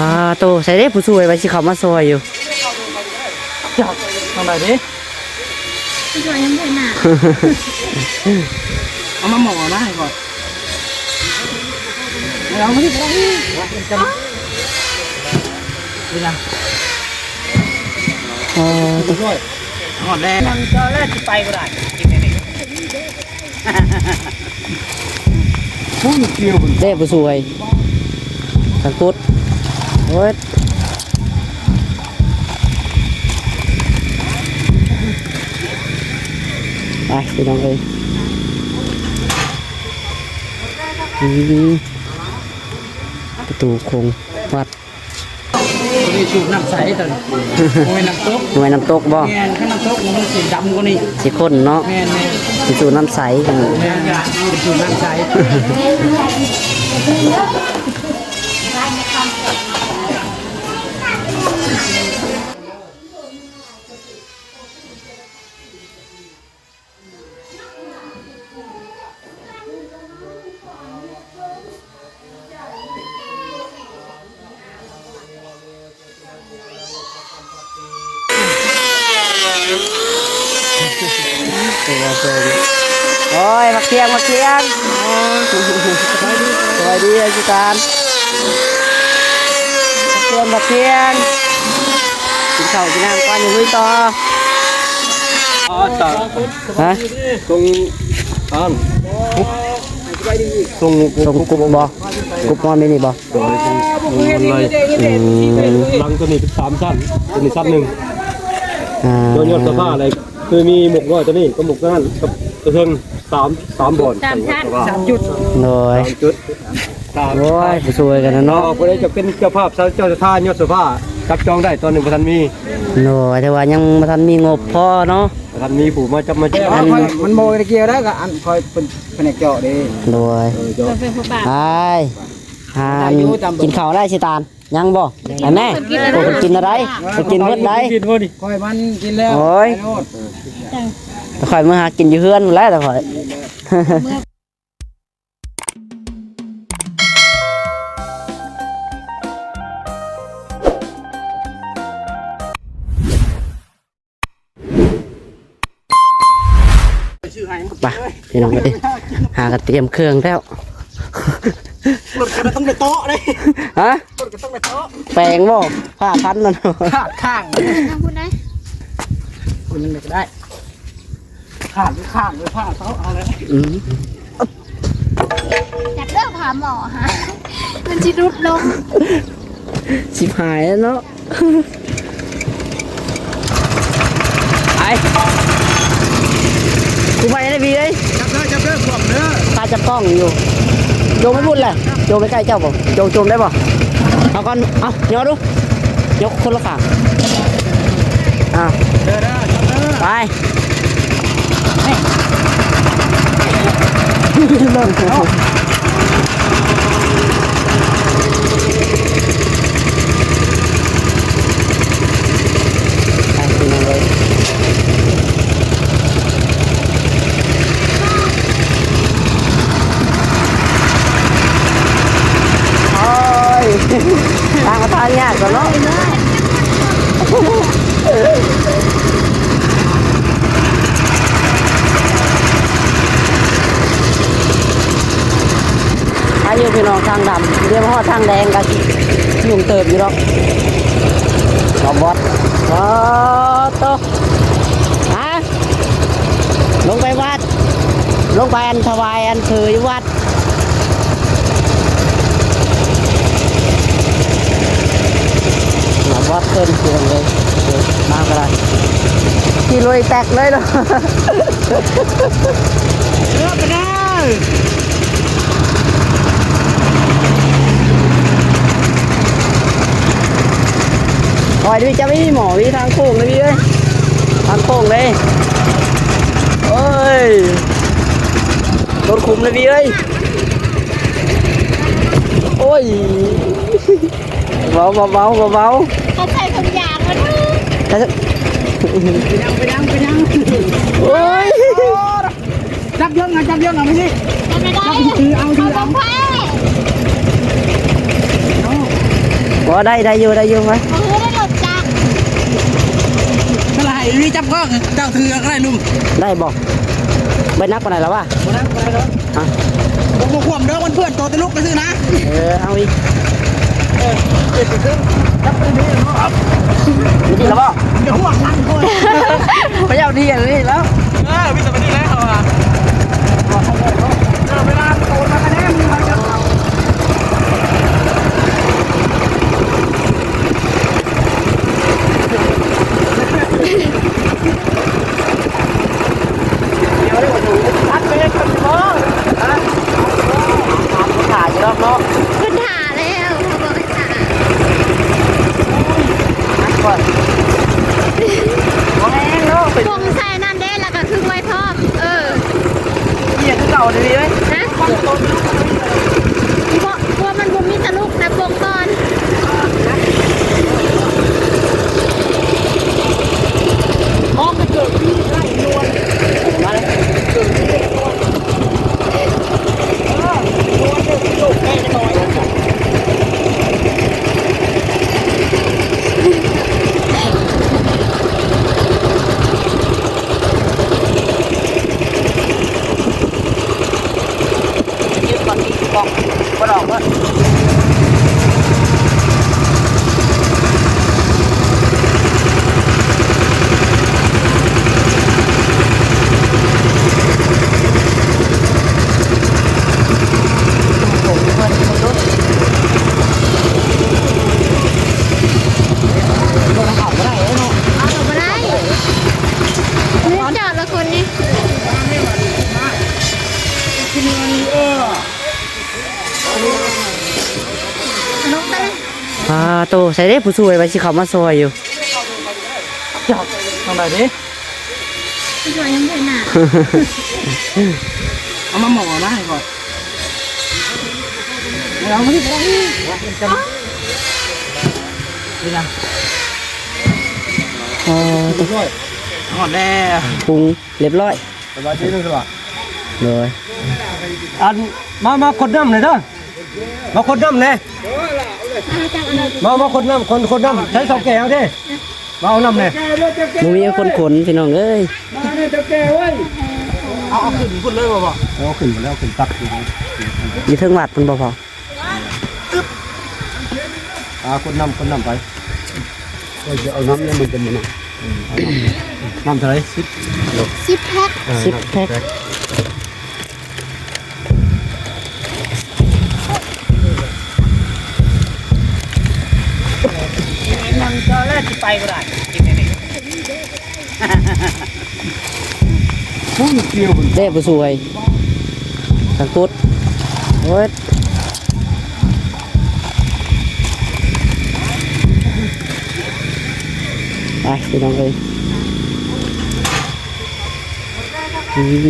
ອ່າ ໂຕ ໃສເດ້ຜູ້ຊ່ວຍ ວ່າຊິເຂົ້າມາຊ່ອຍຢູ່ ຈັກທາງໃດເດ້ ຜູ້ຊ່ວຍຍັງບໍ່ເຫັນໜ້າ ເອົາມາໝໍນະໃຫ້ກ່ອນ ເອົາມານີ້ກໍໄດ້ ນີ້ນະ ອໍ ຜູ້ຊ່ວຍ ຮອດແລ້ວ ມັນກໍແລ້ວ ຊິໄປບໍ່ໄດ້ ເດ້ຜູ້ຊ່ວຍ ທາງກຸດ ໂອ້ຍ ໄປພີ່ນ້ອງເອີຍ ອືມ ປະຕູໂຂງວັດ. ຕົວນີ້ສູບນ້ຳໃສຕົວນີ້ ບໍ່ແມ່ນນ້ຳຕົກ ບໍ່ແມ່ນນ້ຳຕົກບໍ່? ແມ່ນ ຄັນນ້ຳຕົກມັນຊິດຳກວ່ານີ້ ຊິຂຸ້ນເນາະ ແມ່ນໆ ເປັນສູບນ້ຳໃສ ແມ່ນ ເປັນສູບນ້ຳໃສ. ໂອ້ຍ ໝາກທຽງ ໝາກທຽງ ໂອ້ຍ ສະບາຍດີ ສະບາຍດີ ອາຈານ ໝາກທຽງ ໝາກທຽງ ກິນເຂົ້າກິນນ້ຳກ່ອນ ຢ່າລຸຍຕໍ່ ອໍ ຕໍ່ ຮະ ສົ່ງ ອັນ ສົ່ງ ສົ່ງກຸບບໍ່? ກຸບຮອດມື້ນີ້ບໍ່? ໂດຍ ເພິ່ນ ເພິ່ນໄດ້ ອືມ ຫຼັງຕົວນີ້ເປັນສາມຊັ້ນ ຕົວນີ້ຊັ້ນໜຶ່ງ ອ່າ ໂດຍຍອດສະພາໄດ້ ຄືມີໝົກນ້ອຍຕົວນີ້ກັບໝົກນັ້ນກັບຕົວເທິງ ສາມ ສາມບ່ອນ ສາມຊັ້ນ ສາມຈຸດ ໂດຍ ສາມຈຸດ ໂອ້ຍ ໄປຊ່ວຍກັນນະເນາະ ເອີ ຜູ້ໃດຈະເປັນເຈົ້າພາບ ເຈົ້າສັດທາຍອດສະພາ ຈັບຈອງໄດ້ ຕອນນີ້ບໍ່ທັນມີ ໂດຍ ແຕ່ວ່າຍັງບໍ່ທັນມີງົບພໍເນາະ ບໍ່ທັນມີຜູ້ມາຈັບມາຈອງ ອັນ ມັນບໍ່ໄດ້ກ່ຽວໄດ້ ກໍອັນຂ້ອຍເປັນ ພະແນກເຈາະເດ້ ໂດຍ ເອີ ເຈາະ ໄປ ຫາ ກິນເຂົ້າໄດ້ຊິຕານ ຍັງບໍ່? ໄປແມ່ ໂອ້ ເພິ່ນກິນແລ້ວໄດ໋ ເພິ່ນກິນເບິດໄດ໋ ຂ້ອຍມັນກິນແລ້ວ ໂອ້ຍ ໄປໂລດ ແຕ່ຂ້ອຍເມືອຫາກິນຢູ່ເຮືອນພຸ້ນແຫຼະ ແຕ່ຂ້ອຍ ໄປ ພີ່ນ້ອງເອີຍ ຫາກະຕຽມເຄື່ອງແລ້ວ ລົດກໍຕ້ອງໄປເຕາະເດ້ ຮະ ລົດກໍຕ້ອງໄປເຕາະ ແປງບໍ່ ຜ້າພັນນັ້ນ ຂາດຂ້າງ ທາງພຸ້ນໄດ໋ ຄົນໜຶ່ງກໍໄດ້ ຂາດຂ້າງເລີຍ ຜ້າເຕາະເອົາເລີຍ ອືມ ຈັບເດີຜ້າໝໍ້ຫາ ມັນຊິຫຼຸດລົງ ຊິບຫາຍແລ້ວເນາະ. ໄປ ກູໄປໄດ້ບີເອີຍ ຈັບເດີ ຈັບເດີ ຂວາມເດີ ຂ້າຈັບກ້ອງຢູ່ ໂຈມໄປພຸ້ນແຫຼະ ໂຈມໄປໃກ້ເຈົ້າບໍ່ ໂຈມ ໂຈມໄດ້ບໍ່ ເອົາກ່ອນ ເອົາ ຍໍດູ ຍົກຄົນລະຂ້າງ ອ່າ ເດີ ເດີ ຈັບເດີ ໄປ. ໂອ້ຍ ທາງກໍທາງຍາກກວ່າເນາະ. ອາຍຸພີ່ນ້ອງທາງດຳ ດຽວມາຮອດທາງແດງກໍຍຸ້ງເຕີບຢູ່ດອກ ເອົາບອດ ໂອ້ໂຕ ຮະ ລົງໄປວັດ ລົງໄປອັນຖວາຍອັນເຂີຢູ່ວັດ. ມາບອດເພິ່ນພີ່ນ້ອງເອີຍ ມາກໍໄດ້ ຂີ່ລຸຍແຕັກເລີຍເນາະ ເອີ ໄປເດີ ຄອຍດູຈະມີໝໍວິທາງໂຄ້ງເລີຍພີ່ເອີຍ ທາງໂຄ້ງເລີຍ ໂອ້ຍ ລົດຂຸມເລີຍພີ່ເອີຍ. ໂອ້ຍ ເບົາໆ ເບົາໆ ເຂົາໃສ່ຖົງຢາງມາເດີ ໄປຍັງ ໄປຍັງ ໄປຍັງ ໂອ້ຍ ຈັບເຍີ້ງເອົາ ຈັບເຍີ້ງເອົາໄປຊິ ຈັບໄປໄດ້ ຈັບຖືເອົາ ຖືເອົາ ເຂົາບໍ່ໄປ ເອົາ ເອົາ ອໍ ໄດ້ ໄດ້ຢູ່ ໄດ້ຢູ່ ໄປ. ບໍ່ຮູ້ໄດ້ລົດຈັກ. ສະຫຼາຍ ມີຈັບກ້ອງ ເຈົ້າຖືກໍໄດ້ລຸງ. ໄດ້ບໍ່? ໄປໜັກປານໃດລະວະ? ບໍ່ໜັກປານໃດດອກ. ຮະ? ບໍ່ ບໍ່ຂວມດອກ ມັນເພື່ອນໂຕແຕ່ລຸກໄປຊື່ນະ. ເອີ ເອົາອີກ. ເອີ ເກັບໄປເຖິງ ຈັບໄປນີ້ເນາະ. ມີທີ່ລະບໍ່? ດຽວຫວງຫຼັງກ່ອນ. ໄປເອົາທີ່ອັນນີ້ແລ້ວ. ເອີ ມີແຕ່ໄປນີ້ແຫຼະເຂົາວ່າ. ເອີ ເວລາໂຕມາກະແນມ ຂຶ້ນຖ້າແລ້ວ ເຂົາບອກໃຫ້ຖ້າ. ປົງໃສ່ນັ້ນເດ້ ແລ້ວກໍຄຶງໄວ້ພ້ອມ. ເອີ ເກຍຄືເກົ່າເດເວີຍ. ຮະ? ບໍ່ ພວກມັນບໍ່ມີຕະລຸກນະ ປົງກ່ອນ. ອາໂຕ ໃສເດ້ຜູ້ຊ່ວຍ ວ່າຊິເຂົ້າມາຊ່ອຍຢູ່. ທາງໃດເດ້? ເອົາມາໝໍນະໃຫ້ກ່ອນ. ເອົາມານີ້ກໍໄດ້. ນີ້ນະ. ອໍ ຮອດແລ້ວ. ປຸງຮຽບຮ້ອຍ. ສະບາຍດີເດີ. ໂດຍ. ອັນ ມາ ມາຄົດນ້ຳແດ່ເດີ. ມາຄົດນ້ຳແດ່. ມາ ມາຄົດນ້ຳ ຄົນ ຄົດນ້ຳ. ໃຊ້ເຖົ້າແກ່ເຮົາເດ້. ມາເອົານ້ຳແດ່. ບໍ່ມີຄົນຂົນ ພີ່ນ້ອງເອີຍ. ມາແດ່ເຖົ້າແກ່ເອີຍ. ເອົາ ເອົາຂຶ້ນພຸ້ນເລີຍບໍ່? ເອົາຂຶ້ນພຸ້ນແລ້ວ ຂຶ້ນຕັກຢູ່ ຢູ່ເທິງວັດພຸ້ນບໍ່ພໍ່? ອ່າ ຄົດນ້ຳ ຄົດນ້ຳໄປ. ເອົານ້ຳນີ້ມັນຈະມານຳ. ນ້ຳເທົ່າໃດ? ສິບ ສິບແພັກ. ເອີ ສິບແພັກ. ນັ່ງຕໍ່ແລ້ວຊິໄປບໍ່ໄດ້ ກິນອັນນີ້. ເດ້ຜູ້ຊ່ວຍ ທາງກົດ. ໂອ້ຍ ໄປພີ່ນ້ອງເອີຍ. ອືມ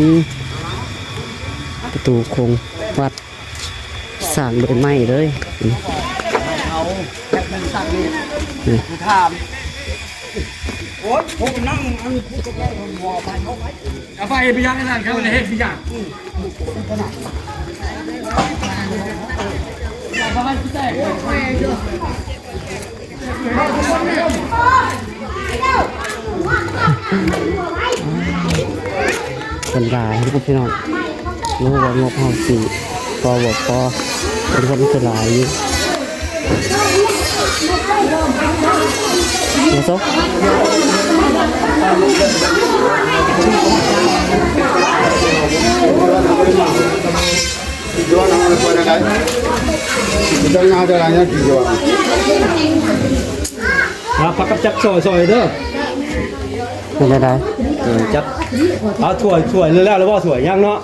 ປະຕູໂຂງວັດ ສ້າງໂດຍໄມ້ເລີຍ. ໂອ້ຍ ພວກນັ່ງອັນ ເອົາໄປເຮັດໄປຢ່າງນັ້ນ ເຂົາເຮັດໄປຢ່າງ. ຄົນຫຼາຍຢູ່ພີ່ນ້ອງ. ບໍ່ຮູ້ວ່າງົບເຮົາຊິພໍບໍ່ພໍ ເປັນຄົນຄືຫຼາຍຢູ່. ມາຊະ. ມາພັກກັບຈັບຊ່ອຍໆເດີ. ເປັນຈັ່ງໃດ? ເອີ ຈັບ ເອົາຖ້ວຍ ຖ້ວຍແລ້ວ ແລ້ວບໍ່? ຖ້ວຍຍັງເນາະ.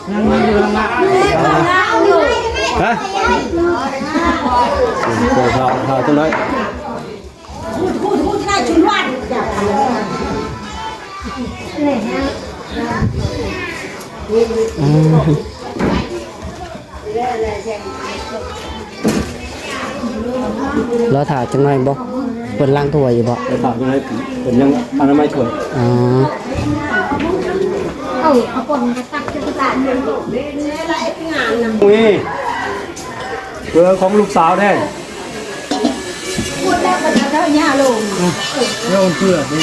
ຮະ? ຖ້ວຍ ຖ້ວຍ ຖ້ວຍຈັກໜ້ອຍ. ອືມ ລໍຖ້າຈັກໜ້ອຍບໍ່? ເພິ່ນລ້າງຖ້ວຍຢູ່ບໍ່? ຖ້າຈັກໜ້ອຍ ເພິ່ນຍັງອະນາໄມຖ້ວຍ. ອໍ ເອີ ເອົາປົນມາຕັກຈັກກະບາດ. ນີ້ ເພື່ອຂອງລູກສາວແດ່. ແລ້ວມັນເປື້ອນເດ້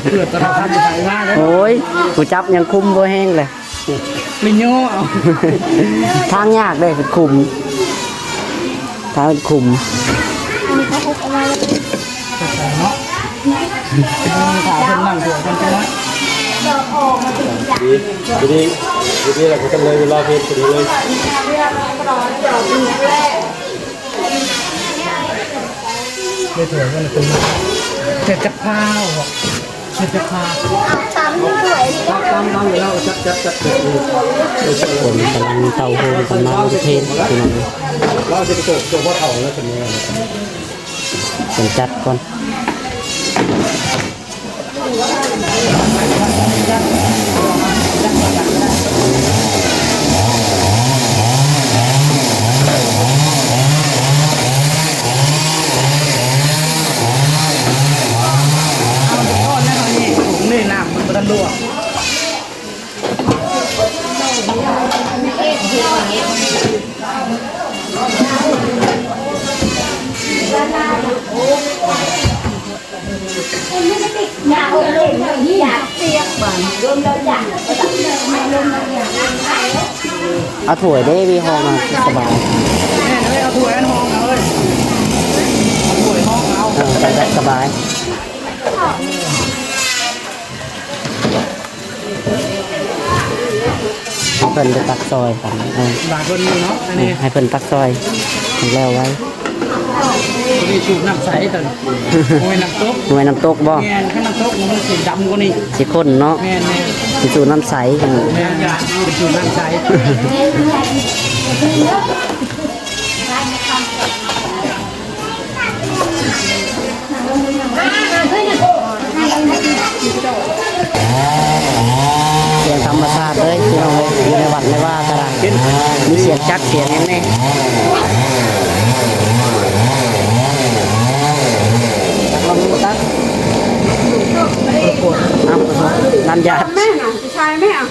ເປື້ອນຕະຫຼອດທາງໄປມາເດ້. ໂອ້ຍ ຜູ້ຈັບຍັງຄຸມບໍ່ແຮງເລີຍ. ໄປຍໍເອົາ ທາງຍາກເດ້ ເປັນຂຸມ ທາງເປັນຂຸມ. ໄດ້ຖ້ວຍບໍ່ນະ? ເຮັດຈັກພາວ ເຮັດຈັກພາວ ຕຳຖ້ວຍ ຕຳ ຕຳ ຕຳຢູ່ແລ້ວ ຈັບ ຈັບ ຈັບ ຈັບ. ຄົນກຳລັງເຕົ້າໂຮມກັນມາເພນ ພີ່ນ້ອງເອີຍ. ລາວຊິໄປໂຕ ໂຕບໍ່ເຂົ້າແລ້ວ ເພິ່ນວ່າ ເພິ່ນຈັດກ່ອນ. ເອົາກ່ອນນະ ເຮົານີ້ ນີ້ນ້ຳມັນບໍ່ທັນລວກ. ເອົາຖ້ວຍເດ້ ມີຮອງມາສະບາຍ. ແມ່ນເອີຍ ເອົາຖ້ວຍອັນຮອງເອົາເອີຍ ເອົາຖ້ວຍຮອງເອົາ ເອີ ສະບາຍ. ໃຫ້ເພິ່ນໄປຕັກຊ່ອຍກັນ ເອີ ບາດເພິ່ນຢູ່ເນາະ ອັນນີ້ ໃຫ້ເພິ່ນຕັກຊ່ອຍໃຫ້ແລ້ວໄວ. ຕົວນີ້ສູດນ້ຳໃສຕົວນີ້ ໂອ້ຍ ນ້ຳຕົກ ໂອ້ຍ ນ້ຳຕົກບໍ່? ແມ່ນ ຄັນນ້ຳຕົກມັນຊິດຳກວ່ານີ້ ຊິຂຸ້ນເນາະ. ແມ່ນໆ ເປັນສູດນ້ຳໃສ ແມ່ນ ເປັນສູດນ້ຳໃສ. ສຽງທຳມະຊາດເລີຍ ພີ່ນ້ອງເອີຍ ຢູ່ໃນວັດໃນວາກໍໄດ້ ມີສຽງຈັກສຽງຫຍັງແດ່. ຕັກລອງດູ ຕັກ ນ້ຳຢາດ ແມ່ນຫຍັງ ຜູ້ຊາຍແມ່ນຫຍັງ?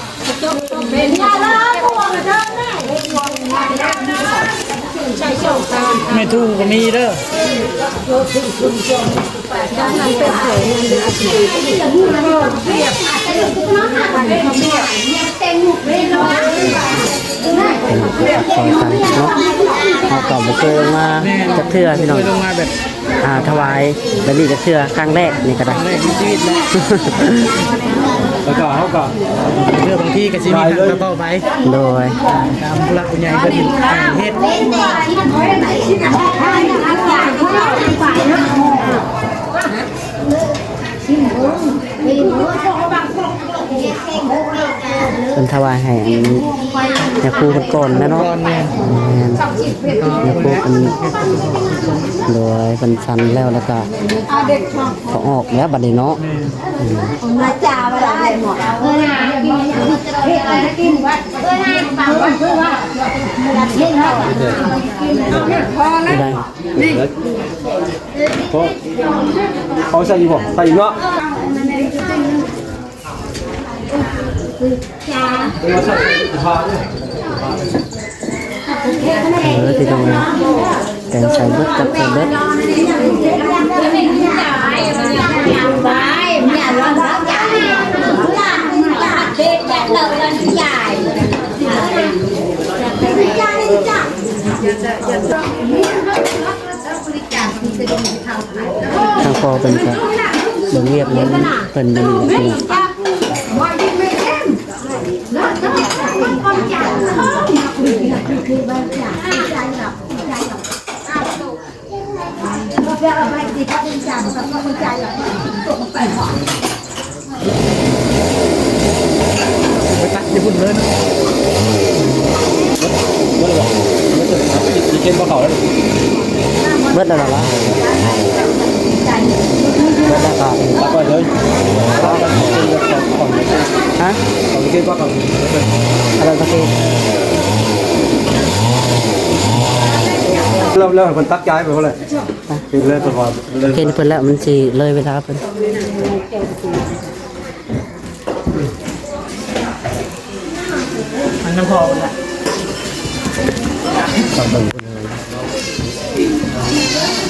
ແມ່ທູກໍມີເດີ. ເປັນຄອຍກັນເນາະ ເຮົາກໍບໍ່ເຄີຍລົງມາຈັກເທື່ອ ພີ່ນ້ອງ ບໍ່ເຄີຍລົງມາແບບ ອ່າ ຖວາຍແບບນີ້ກໍເທື່ອຄັ້ງແລກນີ້ກໍໄດ້ ຄັ້ງແລກໃນຊີວິດເນາະ. ແລ້ວກໍເຮົາກໍເທື່ອບາງທີກໍຊິມີຄັ້ງຕໍ່ໆໄປ ໂດຍ ຕາມຜູ້ຫຼັກຜູ້ໃຫຍ່ເພິ່ນໃຫ້ເຮັດ. ເພິ່ນຖວາຍໃຫ້ອັນຍາຄູເພິ່ນກ່ອນແຫຼະເນາະ. ແມ່ນ ແມ່ນ ຍາຄູເພິ່ນ ໂດຍ ເພິ່ນສັນແລ້ວ ແລ້ວກະກໍອອກແລ້ວບັດນີ້ເນາະ. ແມ່ນ ອືມ ມາຈາວ່າໄດ້ໝົດ ເອີ ກິນ ເອີ ກິນ ເອີ ກິນ ພໍແລ້ວ ໄດ້ ນີ້ ພໍ ເອົາໃສ່ຢູ່ບໍ່? ໃສ່ຢູ່ເນາະ. ເອີ ພີ່ນ້ອງເອີຍ ແກງໃສ່ເບິດ ຈັດໃສ່ເບິດ. ທາງພໍ່ເພິ່ນກະເບິ່ງວຽກນຳເພິ່ນຢູ່ນີ້ແຫຼະພີ່ນ້ອງ. ໄປຕັດຢູ່ພຸ້ນເລີຍເນາະ. ເບິດແລ້ວບໍ່? ເບິດແລ້ວບໍ່? ເບິດແລ້ວ ມີເກັບບໍ່ເຂົ້າແລ້ວ. ເບິດແລ້ວລະ? ເບິດແລ້ວກໍຕັດໄວ້ເລີຍ. ຮະ? ເອົາໄປເກັບບໍ່ເຂົ້າ. ອັນນັ້ນປະເກດ. ແລ້ວ ແລ້ວໃຫ້ເພິ່ນຕັດຍ້າຍໄປພຸ້ນແຫຼະ. ເຫັນເລີຍເພິ່ນວ່າ ເຫັນເພິ່ນແລ້ວ ມັນຊິເລີຍເວລາເພິ່ນ. ອັນນັ້ນພໍເພິ່ນລະ. ຕັດເບິ່ງເພິ່ນເລີຍ.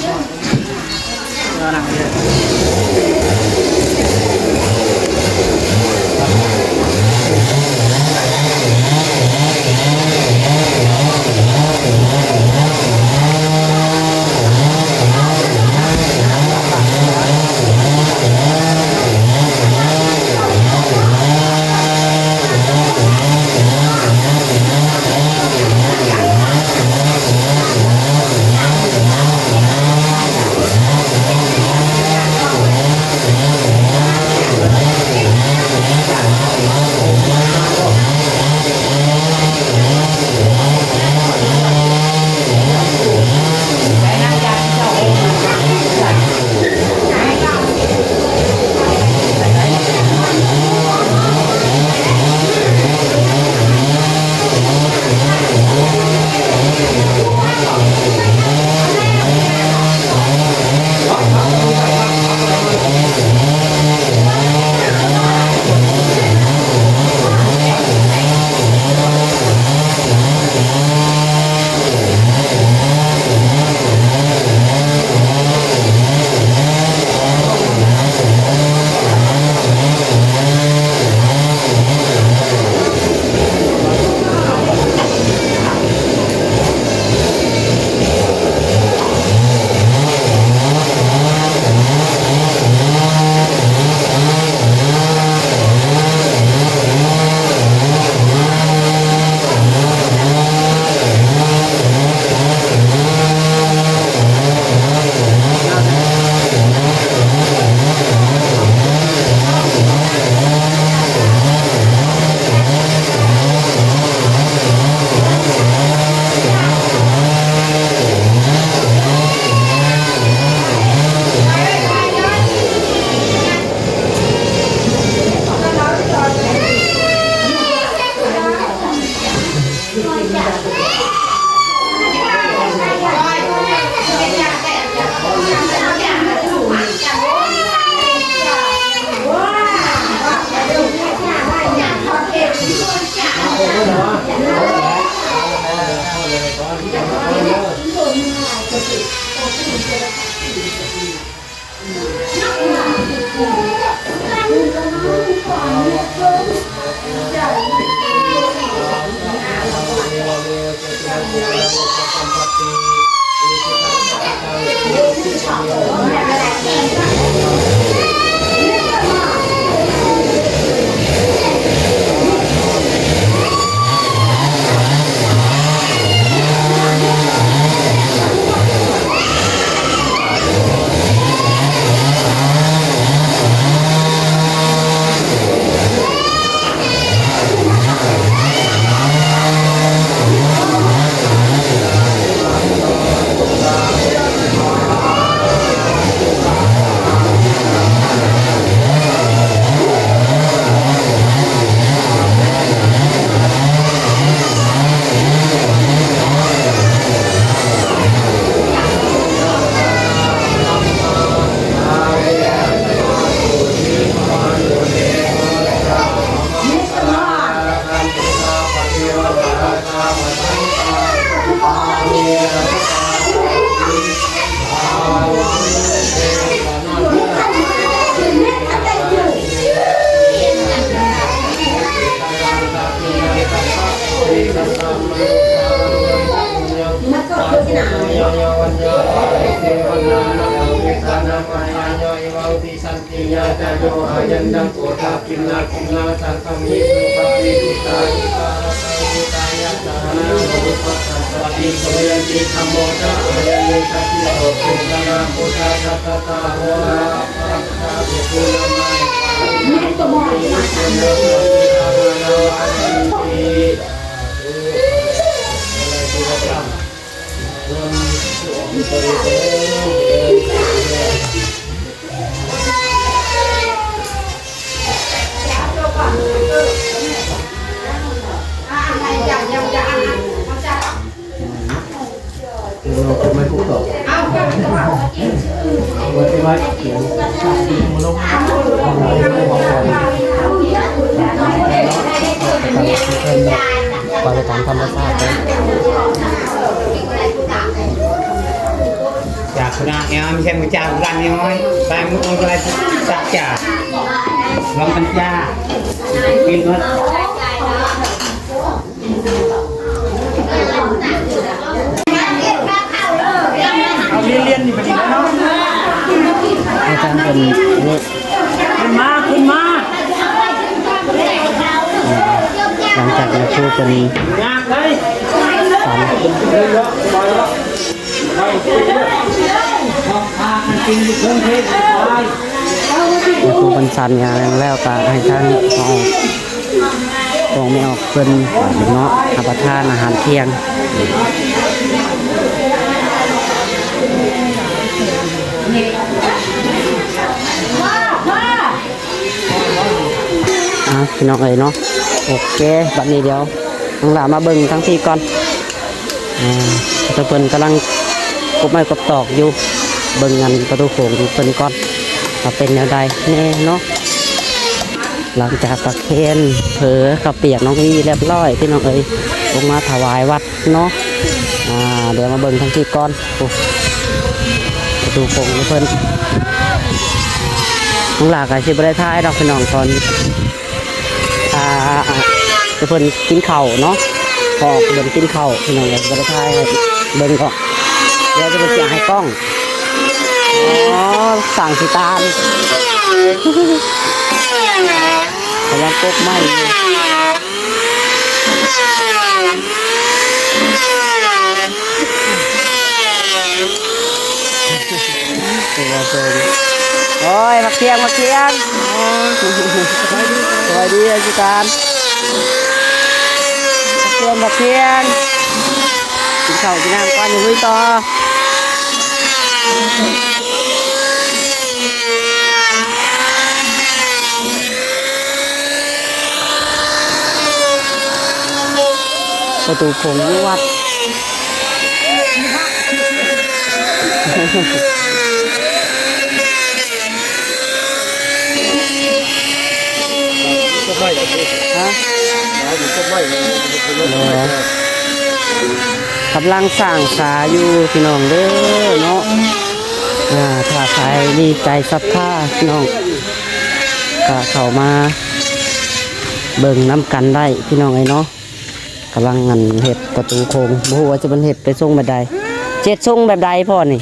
ປະຕິບັດຕາມທຳມະຊາດເດີ ຢາກ ນະ ແອມ ແຊມກະຈາງກັນນ້ອຍ ໄປມື້ອື່ນໄປສັກຈາ ລອງກັນຈາ ກິນໝົດ ເອົາລຽນໆນີ້ໄປກິນເນາະ ອາຈານເພິ່ນນີ້ ຂຶ້ນມາ ຂຶ້ນມາ ຫຼັງຈາກແມ່ຄູເພິ່ນ ຍ່າງໄປ ສອນ ແມ່ຄູເພິ່ນສັນຫຍັງແລ້ວ ກໍໃຫ້ທາງ ອອກ ພວກແມ່ອອກເພິ່ນເນາະ ຮັບປະທານອາຫານທ່ຽງ. ອ່າ ພີ່ນ້ອງເອີຍເນາະ ໂອເຄ ບັດນີ້ດຽວນ້ອງຫຼ້າມາເບິ່ງທາງພີ້ກ່ອນ ອ່າ ເພິ່ນກຳລັງກົບໄມ້ກົບຕອກຢູ່ ເບິ່ງອັນປະຕູໂຂງເພິ່ນກ່ອນວ່າເປັນແນວໃດແດ່ເນາະ. ຫຼັງຈາກປະເຄນເຜີເຂົ້າປຽກນ້ອງອີ່ຮຽບຮ້ອຍ ພີ່ນ້ອງເອີຍ ລົງມາຖວາຍວັດເນາະ ອ່າ ດຽວມາເບິ່ງທາງພີ້ກ່ອນ ໂອ້ ປະຕູໂຂງເພິ່ນ ນ້ອງຫຼ້າກໍຊິບໍ່ໄດ້ຖ່າຍດອກ ພີ່ນ້ອງ ຕອນ ອ່າ ເພິ່ນກິນເຂົ້າເນາະ ພໍເພິ່ນກິນເຂົ້າ ພີ່ນ້ອງເອີຍ ບໍ່ໄດ້ຖ່າຍໃຫ້ເບິ່ງດອກ ດຽວຈະເປັນສຽງໃຫ້ກ້ອງ ອໍ ສ້າງຊິຕານ ກຳລັງກົບໄມ້ຢູ່ ໂອ້ຍ ໝາກທ່ຽງ ໝາກທ່ຽງ ໂອ້ຍ ສະບາຍດີ ສະບາຍດີ ອາຈານ ໝາກທ່ຽງ ໝາກທ່ຽງ ກິນເຂົ້າກິນນ້ຳກ່ອນ ລຸຍຕໍ່. ປະຕູໂຂງວັດ ຮະ? ກຳລັງສ້າງສາຢູ່ພີ່ນ້ອງເດີເນາະ ອ່າ ຖ້າໃຜມີໃຈສັດທາພີ່ນ້ອງ ກະເຂົ້າມາເບິ່ງນຳກັນໄດ້ພີ່ນ້ອງເອີຍເນາະ ກຳລັງ ອັນ ເຮັດປະຕູໂຂງ ບໍ່ຮູ້ວ່າຈະເປັນເຮັດໄປຊົງແບບໃດ ເຮັດຊົງແບບໃດພໍ່ນີ້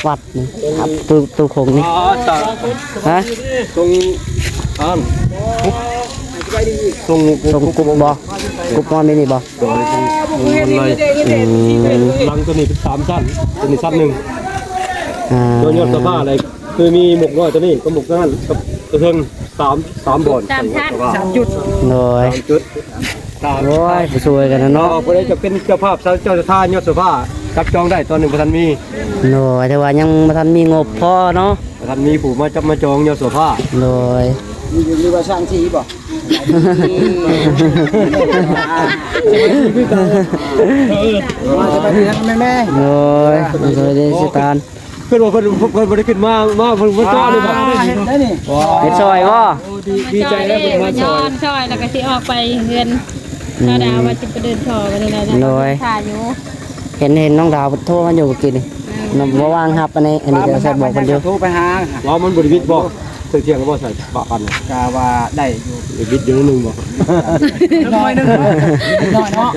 ວັດນີ້ ປະຕູ ປະຕູໂຂງນີ້ ຮະ? ຊົງ ອັນ ຊົງກຸບບໍ່? ກຸບຮອດແນວນີ້ບໍ່? ໂດຍ ອືມ ຫຼັງໂຕນີ້ເປັນສາມຊັ້ນ ໂຕນີ້ຊັ້ນໜຶ່ງ ອ່າ ໂດຍຍອດສະພາ ແລ້ວຄືມີໝົກນ້ອຍໂຕນີ້ກັບໝົກນັ້ນກັບກະເທິງ ສາມ ສາມບ່ອນ ສາມຊັ້ນ ສາມຈຸດ ໂດຍ ສາມຈຸດ ໂອ້ຍ ໄປຊ່ວຍກັນນະເນາະ ຜູ້ໃດຈະເປັນເຈົ້າພາບ ເຈົ້າສັດທາຍອດສະພາ ຈັບຈອງໄດ້ ຕອນນີ້ບໍ່ທັນມີ ໂດຍ ແຕ່ວ່າຍັງບໍ່ທັນມີງົບພໍເນາະ ບໍ່ທັນມີຜູ້ມາຈັບມາຈອງຍອດສະພາ ໂດຍ ຫຼືວ່າສ້າງທີ່ບໍ່? ໂດຍ ໂດຍ ເດຊະຕານ ເພິ່ນວ່າເພິ່ນ ເພິ່ນບໍ່ໄດ້ຂຶ້ນມາ ມາເພິ່ນມາຈອດນີ້ບໍ່? ເຮັດໄດ້ນີ້ ເຮັດຊ່ອຍບໍ່? ດີ ດີໃຈແລ້ວເພິ່ນມາຊ່ອຍ ຊ່ອຍ ແລ້ວກໍຊິອອກໄປເຮືອນ ອືມ ເຮົາດາວວ່າຊິໄປເດີນທໍ່ໄປນີ້ແຫຼະ ໂດຍ ຖ້າຢູ່ ເຫັນ ເຫັນນ້ອງດາວໂທມາຢູ່ມື້ກີ້ນີ້ ເອີ ບໍ່ວ່າງຮັບອັນນີ້ ອັນນີ້ກໍໃສ່ບອກເພິ່ນຢູ່ ໂທໄປຫາ ວ່າມັນບໍ່ໄດ້ວິດບໍ່? ເຖິງທ່ຽງແລ້ວບໍ່ໃສ່ປະກັນ ກະວ່າໄດ້ຢູ່ ໄດ້ວິດຢູ່ໜ້ອຍໜຶ່ງບໍ່? ໜ້ອຍໜຶ່ງ ໜ້ອຍເນາະ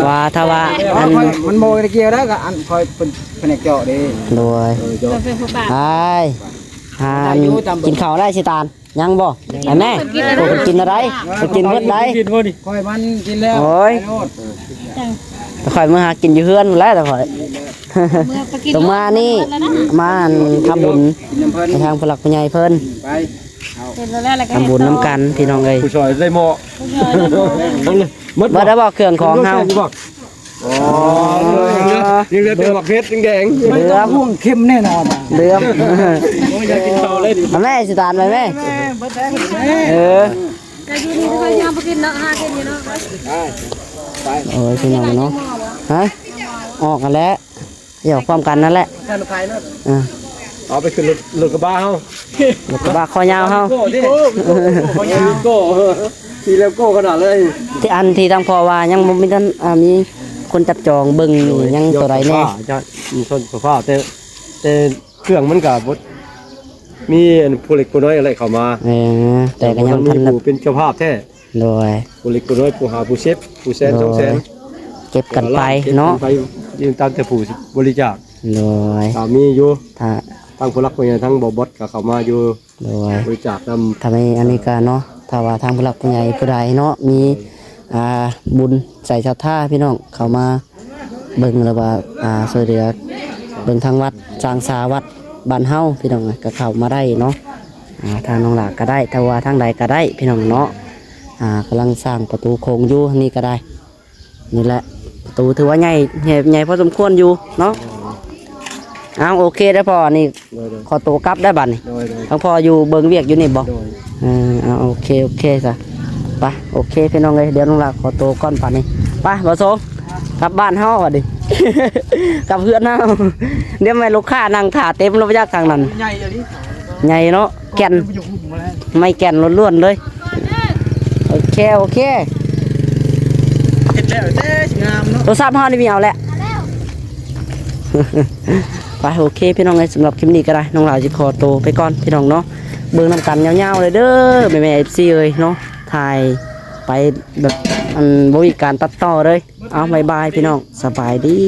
ວ່າຖ້າວ່າ ອັນ ມັນບໍ່ໄດ້ກ່ຽວໄດ້ ກະອັນຂ້ອຍເປັນພະແນກເຈາະເດ້ ໂດຍ ເອີ ເຈາະ ເປັນຜູ້ປາກ ອ້າຍ ຫາ ກິນເຂົ້າໄດ້ຊິຕານ ຍັງບໍ່? ໄດ້ແມ່ ໂອ້ ເພິ່ນກິນແລ້ວໄດ໋ ເພິ່ນກິນເບິດໄດ໋ ຂ້ອຍມັນກິນແລ້ວ ໂອ້ຍ ແຕ່ຂ້ອຍເມືອຫາກິນຢູ່ເຮືອນພຸ້ນແຫຼະ ແຕ່ຂ້ອຍ ຕົວມານີ້ ມາອັນທຳບຸນໃຫ້ທາງຜູ້ຫຼັກຜູ້ໃຫຍ່ເພິ່ນ ໄປ ເອົາ ທຳບຸນນຳກັນພີ່ນ້ອງເອີຍ ຜູ້ຊ່ອຍໄດ້ໝໍ້ ໝົດ ໝົດແລ້ວບໍ່ເຄື່ອງຂອງເຮົາ? ອໍ ຍັງເຫຼືອແຕ່ໝາກເຜັດແດງໆ ເຫຼືອ ຫ່ວງເຂັມແນ່ນອນ ເຫຼືອ ໂອ້ຍ ຢາກກິນເຂົ້າເລີຍ ເອົາແມ່ຊິຕານໄປແມ່ ເອີ ແຕ່ຢູ່ນີ້ເຂົາຍັງບໍ່ກິນເນາະ ຫາກິນຢູ່ເນາະ ໄປ ໂອ້ຍ ພີ່ນ້ອງເນາະ ຮະ ອອກຫັ້ນແຫຼະ ດຽວພ້ອມກັນນັ້ນແຫຼະ ເອີ ເອົາໄປຂຶ້ນລົດ ລົດກະບະເຮົາ ລົດກະບະຄໍຍາວເຮົາ ຂີ່ແລ້ວໂກ້ຂະໜາດເລີຍ ທີ່ອັນທີ່ທາງພໍ່ວ່າຍັງບໍ່ມີທັນ ອ່າ ມີຄົນຈັບຈອງເບິ່ງນີ້ ຍັງໂຕໃດແດ່? ໂຕໃດແດ່? ແຕ່ ແຕ່ ເຄື່ອງມັນກໍບໍ່ມີອັນຜູ້ເລັກຜູ້ນ້ອຍອະໄລເຂົ້າມາ ເອີ ແຕ່ກໍຍັງບໍ່ທັນມີຜູ້ເປັນເຈົ້າພາບແທ້ ໂດຍ ຜູ້ເລັກຜູ້ນ້ອຍ ຜູ້ຫ້າ ຜູ້ສິບ ຜູ້ແສນ ໂດຍ ສອງແສນ ເກັບກັນໄປເນາະ ເກັບກັນໄປ ຕາມແຕ່ຜູ້ບໍລິຈາກ ໂດຍ ກໍມີຢູ່ ຖ້າ ທາງຜູ້ຫຼັກຜູ້ໃຫຍ່ ທາງບໍ່ບອດກໍເຂົ້າມາຢູ່ ໂດຍ ບໍລິຈາກນຳ ຖ້າມີອັນນີ້ກໍເນາະ ຖ້າວ່າທາງຜູ້ຫຼັກຜູ້ໃຫຍ່ຜູ້ໃດເນາະ ມີ ອ່າ ບຸນໃຈສັດທາພີ່ນ້ອງເຂົ້າມາເບິ່ງ ຫຼືວ່າ ອ່າ ຊ່ວຍເຫຼືອເບິ່ງທາງວັດ ສ້າງສາວັດບ້ານເຮົາພີ່ນ້ອງ ກໍເຂົ້າມາໄດ້ເນາະ ອ່າ ທາງນ້ອງຫຼ້າກໍໄດ້ ຖ້າວ່າທາງໃດກໍໄດ້ພີ່ນ້ອງເນາະ ອ່າ ກຳລັງສ້າງປະຕູໂຂງຢູ່ ນີ້ກໍໄດ້ ນີ້ແຫຼະ ປະຕູຖືວ່າໃຫຍ່ ໃຫຍ່ ໃຫຍ່ພໍສົມຄວນຢູ່ເນາະ ເອົາ ໂອເຄເດີພໍ່ ອັນນີ້ ໂດຍໆ ຂໍໂຕກັບໄດ້ບັດນີ້ ໂດຍໆ ທາງພໍ່ຢູ່ເບິ່ງວຽກຢູ່ນີ້ບໍ່ ໂດຍ ເອີ ເອົາ ໂອເຄ ໂອເຄຊະ ໄປ ໂອເຄພີ່ນ້ອງເອີຍ ດຽວນ້ອງຫຼ້າຂໍໂຕກ່ອນບັດນີ້ ໄປ ບໍ່ສົງ ກັບບ້ານເຮົາບັດນີ້ ກັບເຮືອນເຮົາ ດຽວແມ່ນລູກຄ້ານັ່ງຖ້າເຕັມແລ້ວ ບໍ່ຈັກທາງນັ້ນ ໃຫຍ່ອີ່ຫຼີ ໃຫຍ່ເນາະ ແກ່ນ ໄມ້ແກ່ນລ້ວນໆເລີຍ ໂອເຄ ໂອເຄ ເຮັດແລ້ວແຕ່ຊິງາມເນາະ ໂທລະສັບເຮົານີ້ມີເອົາແຫຼະ ໄປ ໂອເຄພີ່ນ້ອງເອີຍ ສຳລັບຄລິບນີ້ກໍໄດ້ ນ້ອງຫຼ້າຊິຂໍໂຕໄປກ່ອນພີ່ນ້ອງເນາະ ເບິ່ງນຳກັນຍາວໆເລີຍເດີ ແມ່ໆ ເອັຟຊີ ເອີຍເນາະ ຖ່າຍໄປແບບ ອັນ ບໍ່ມີການຕັດຕໍ່ເລີຍ ເອົາ ບາຍບາຍພີ່ນ້ອງ ສະບາຍດີ.